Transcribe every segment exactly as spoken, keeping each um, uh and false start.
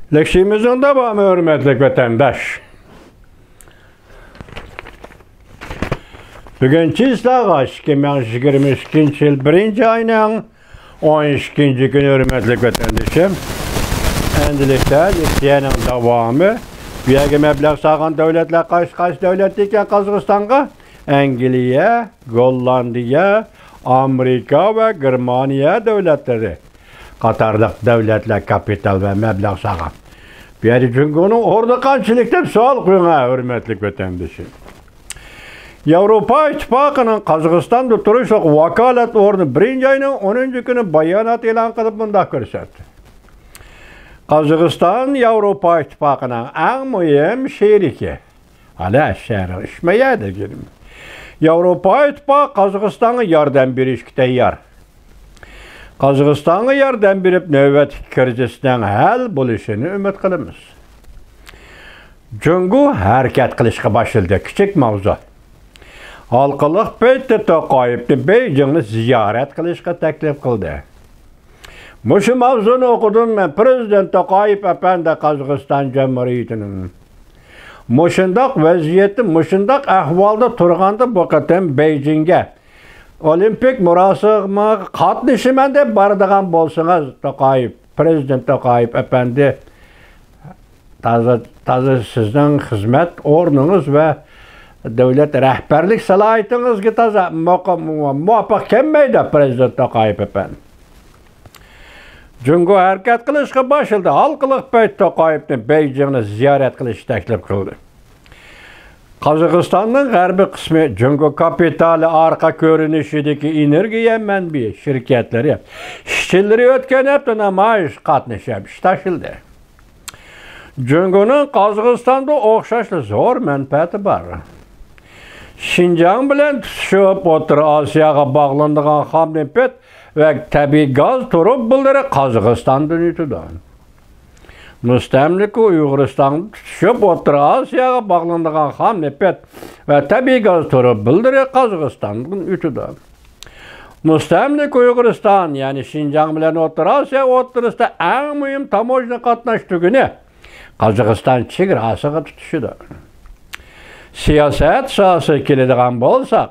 لېكسىيىمىزنىڭ داۋامى، ھۆرمەتلىك ۋەتەنداش. بۈگۈن چىسلاغا ئىككى مىڭ يىگىرمە ئىككىنچى يىل بىرىنچى ئاينىڭ ئون ئىككىنچى كۈنى، ھۆرمەتلىك ۋەتەندىشىم. ئەمدىلىكتە لېكسىيەنىڭ داۋامى. بۇ يەرگە مەبلەغ سالغان دۆلەتلەر قايسى، قايسى دۆلەت ئىكەن؟ قازاقىستانغا ئەنگلىيە، گوللاندىيە، ئامېرىكا ۋە گېرمانىيە دۆلەتلىرى قاتارلىق دۆلەتلەر كاپىتال ۋە مەبلەغ سالغان. بۇ يەردە جۇڭگونىڭ ئورنى قانچىلىك دەپ سوئال قويۇڭ، ھە، ھۆرمەتلىك ۋەتەندىشىم. ياۋروپا ئىتتىپاقىنىڭ قازاقىستاندا تۇرۇشلۇق ۋاكالەت ئورنى بىرىنچى ئاينىڭ ئونىنچى كۈنى بايانات ئېلان قىلىپ مۇنداق كۆرسەتتى: قازاقىستان ياۋروپا ئىتتىپاقىنىڭ ئەڭ مۇھىم شېرىكى. ھالى شەھەرنىڭ ئىشمەيە دېگىنىم. ياۋروپا ئىتتىپاقى قازاقىستانغا ياردەم بېرىشكە تەييار. قازاقىستانغا ياردەم بېرىپ، نۆۋەتتىكى كىرىزىسنىڭ ھەل بولۇشىنى ئۈمىد قىلىمىز. جۇڭگو ھەرىكەت قىلىشقا باشلىدى. كىچىك ماۋزۇ. ھالقىلىق پېتى توقايېۋنى بېيجىڭنى زىيارەت قىلىشقا تەكلىپ قىلدى. مۇشۇ ماۋزۇنى ئوقۇدۇم مەن. پىرېزىدېنت توقايېف ئەپەندى قازاقىستان جۇمھۇرىيىتىنىڭ مۇشۇنداق ۋەزىيەتتە، مۇشۇنداق ئەھۋالدا تۇرغاندا بۇ قېتىم بېيجىڭگە ئولىمپىك مۇراسىمىغا قاتنىشىمەن دەپ بارىدىغان بولسىڭىز، توقايېف، پىرېزىدېنت توقايېف ئەپەندى، تازا، تازا سىزنىڭ خىزمەت ئورنىڭىز ۋە دۆلەت رەھبەرلىك سالاھىيىتىڭىزگە تازا مۇۋاپىق كەلمەيدۇ، پىرېزىدېنت توقايېف ئەپەندى. جۇڭگو ھەرىكەت قىلىشقا باشلىدى. ھالقىلىق پېتى توقايېۋنى بېيجىڭنى زىيارەت قىلىشنى تەكلىپ قىلدى. قازاقىستاننىڭ غەربىي قىسمى جۇڭگو كاپىتالى ئارقا كۆرۈنۈشىدىكى ئېنېرگىيە مەنبىيى شىركەتلىرى ئىشچىلىرى ئۆتكەن ھەپتە نامايىش قاتنىشىپ ئىش تاشلىدى. جۇڭگونىڭ قازاقىستاندا ئوخشاشلا زور مەنپەئەتى بار. شىنجاڭ بىلەن تۇتىشىپ، ئوتتۇرا ئاسىياغا باغلىنىدىغان خام نېفىت ۋە تەبىئىي گاز تۇرۇبىلىرى قازاقىستاندىن ئۆتىدۇ. مۇستەملىكە ئۇيغۇرىستانغا تۇتىشىپ، ئوتتۇرا ئاسىياغا باغلىنىدىغان خام نېفىت ۋە تەبىئىي گاز تۇرۇبىلىرى قازاقىستاندىن ئۆتىدۇ. مۇستەملىكە ئۇيغۇرىستان، يەنى شىنجاڭ بىلەن ئوتتۇرا ئاسىيا ئوتتۇرىسىدا ئەڭ مۇھىم تاموژنا قاتناش تۈگۈنى قازاقىستان چېگراسىغا تۇتىشىدۇ. سىياسەت ساھەسىگە كېلىدىغان بولساق،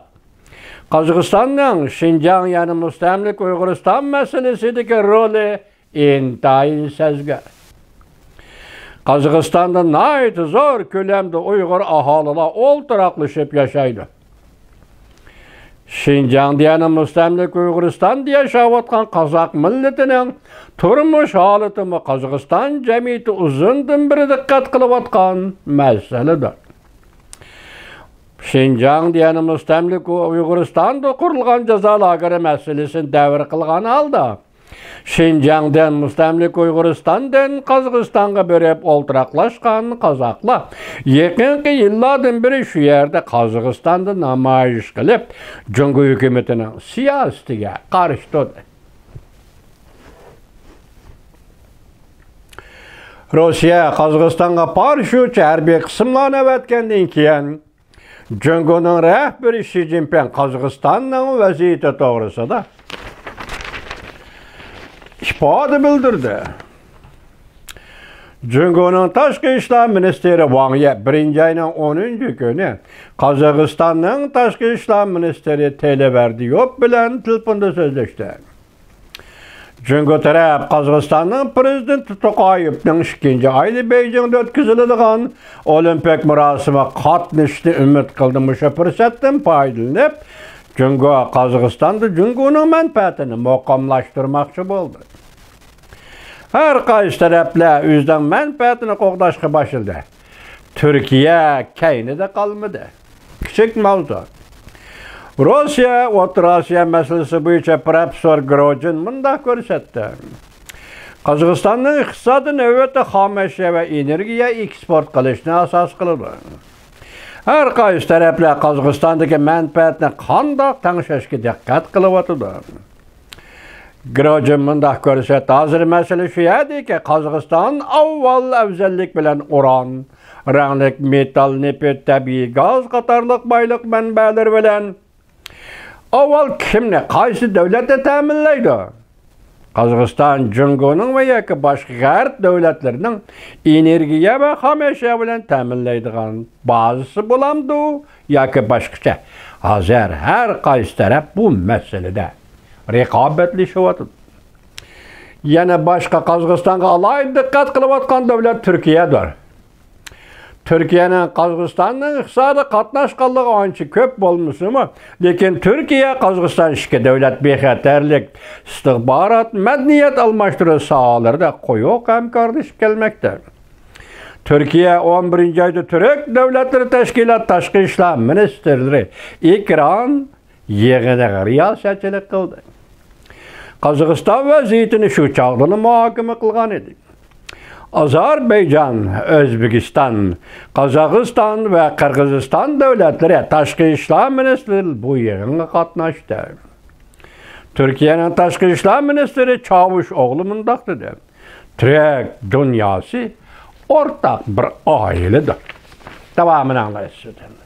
قازاقىستاننىڭ شىنجاڭ، يەنى مۇستەملىكە ئۇيغۇرىستان مەسىلىسىدىكى رولى ئىنتايىن سەزگۈر. قازاقىستاندا ناھايىتى زور كۆلەمدە ئۇيغۇر ئاھالىلار ئولتۇراقلىشىپ ياشايدۇ. شىنجاڭدا، يەنى مۇستەملىكە ئۇيغۇرىستاندا ياشاۋاتقان قازاق مىللىتىنىڭ تۇرمۇش ھالىتىمۇ قازاقىستان جەمئىيىتى ئۇزۇندىن بېرى دىققەت قىلىۋاتقان مەسىلىدۇر. شىنجاڭدا، يەنى مۇستەملىكە ئۇيغۇرىستاندا قۇرۇلغان جازا لاگېرى مەسىلىسىنى دەۋر قىلغان ھالدا، شىنجاڭدىن، مۇستەملىكە ئۇيغۇرىستاندىن قازاقىستانغا بېرىپ ئولتۇراقلاشقان قازاقلار يېقىنقى يىللاردىن بېرى شۇ يەردە قازاقىستاندا نامايىش قىلىپ، جۇڭگو ھۆكۈمىتىنىڭ سىياسىتىگە قارشى تۇردى. روسىيە قازاقىستانغا پاراشوتچى ھەربىي قىسىملارنى ئەۋەتكەندىن كېيىن، جۇڭگونىڭ رەھبىرى شى جىنپىڭ قازاقىستاننىڭ ۋەزىيىتى توغرىسىدا ئىپادە بىلدۈردى. جۇڭگونىڭ تاشقى ئىشلار مىنىستىرى ۋاڭ يى بىرىنچى ئاينىڭ ئونىنچى كۈنى قازاقىستاننىڭ تاشقى ئىشلار مىنىستىرى تېلېۋېردىيوف بىلەن تېلېفوندا سۆزلەشتى. جۇڭگو تەرەپ قازاقىستاننىڭ پىرېزىدېنتى توقايېۋنىڭ ئىككىنچى ئايدا بېيجىڭدا ئۆتكۈزۈلىدىغان ئولىمپىك مۇراسىمىغا قاتنىشىشنى ئۈمىد قىلدى. مۇشۇ پۇرسەتتىن پايدىلىنىپ، جۇڭگو قازاقىستاندا جۇڭگونىڭ مەنپەئەتىنى مۇقىملاشتۇرماقچى بولدى. ھەر قايسى تەرەپلەر ئۆزىنىڭ مەنپەئەتىنى قوغداشقا باشلىدى. تۈركىيە كەينىدە قالمىدى. كىچىك ماۋزۇ. روسىيە ئوتتۇرا ئاسىيا مەسىلىسى بويىچە پروفېسسور گروجىن مۇنداق كۆرسەتتى: قازاقىستاننىڭ ئىقتىسادى نۆۋەتتە خام ئەشيا ۋە ئېنېرگىيە ئېكسپورت قىلىشنى ئاساس قىلىدۇ. ھەر قايسى تەرەپلەر قازاقىستاندىكى مەنپەئەتنى قانداق تەڭشەشكە دىققەت قىلىۋاتىدۇ. گروجىن مۇنداق كۆرسەتتى: ھازىر مەسىلە شۇ يەردىكى، قازاقىستان ئاۋۋال ئەۋزەللىك بىلەن ئۇران، رەڭلىك مېتال، نېفىت، تەبىئىي گاز قاتارلىق بايلىق مەنبەلىرى بىلەن ئاۋۋال كىمنى، قايسى دۆلەتنى تەمىنلەيدۇ؟ قازاقىستان جۇڭگونىڭ ۋە ياكى باشقا غەرب دۆلەتلىرىنىڭ ئېنېرگىيە ۋە خام ئەشيا بىلەن تەمىنلەيدىغان بازىسى بولامدۇ ياكى باشقىچە؟ ھازىر ھەر قايسى تەرەپ بۇ مەسىلىدە رىقابەتلىشىۋاتىدۇ. يەنە باشقا قازاقىستانغا ئالاھىدە دىققەت قىلىۋاتقان دۆلەت تۈركىيەدۇر. تۈركىيەنىڭ قازاقىستاننىڭ ئىقتىسادىغا قاتناشقانلىقى ئانچە كۆپ بولمىسىمۇ، لېكىن تۈركىيە، قازاقىستان ئىككى دۆلەت بىخەتەرلىك، ئىستىخبارات، مەدەنىيەت ئالماشتۇرۇش ساھەلىرىدە قويۇق ھەمكارلىشىپ كەلمەكتە. تۈركىيە ئون بىرىنچى ئايدا تۈرك دۆلەتلىرى تەشكىلات تاشقى ئىشلار مىنىستىرلىرى ئېكران يىغىنىغا رىياسەتچىلىك قىلدى. قازاقىستان ۋەزىيىتىنى شۇ چاغدىلا مۇھاكىمە قىلغان ئىدى. ئازەربەيجان، ئۆزبېكىستان، قازاقىستان ۋە قىرغىزىستان دۆلەتلىرى تاشقى ئىشلار مىنىستىرلىرى بۇ يىغىنغا قاتناشتى. تۈركىيەنىڭ تاشقى ئىشلار مىنىستىرى چاۋۇش ئوغلى مۇنداق دېدى: تۈرك دۇنياسى ئورتاق بىر ئائىلىدۇر. داۋامىنى ئاڭلايسىز.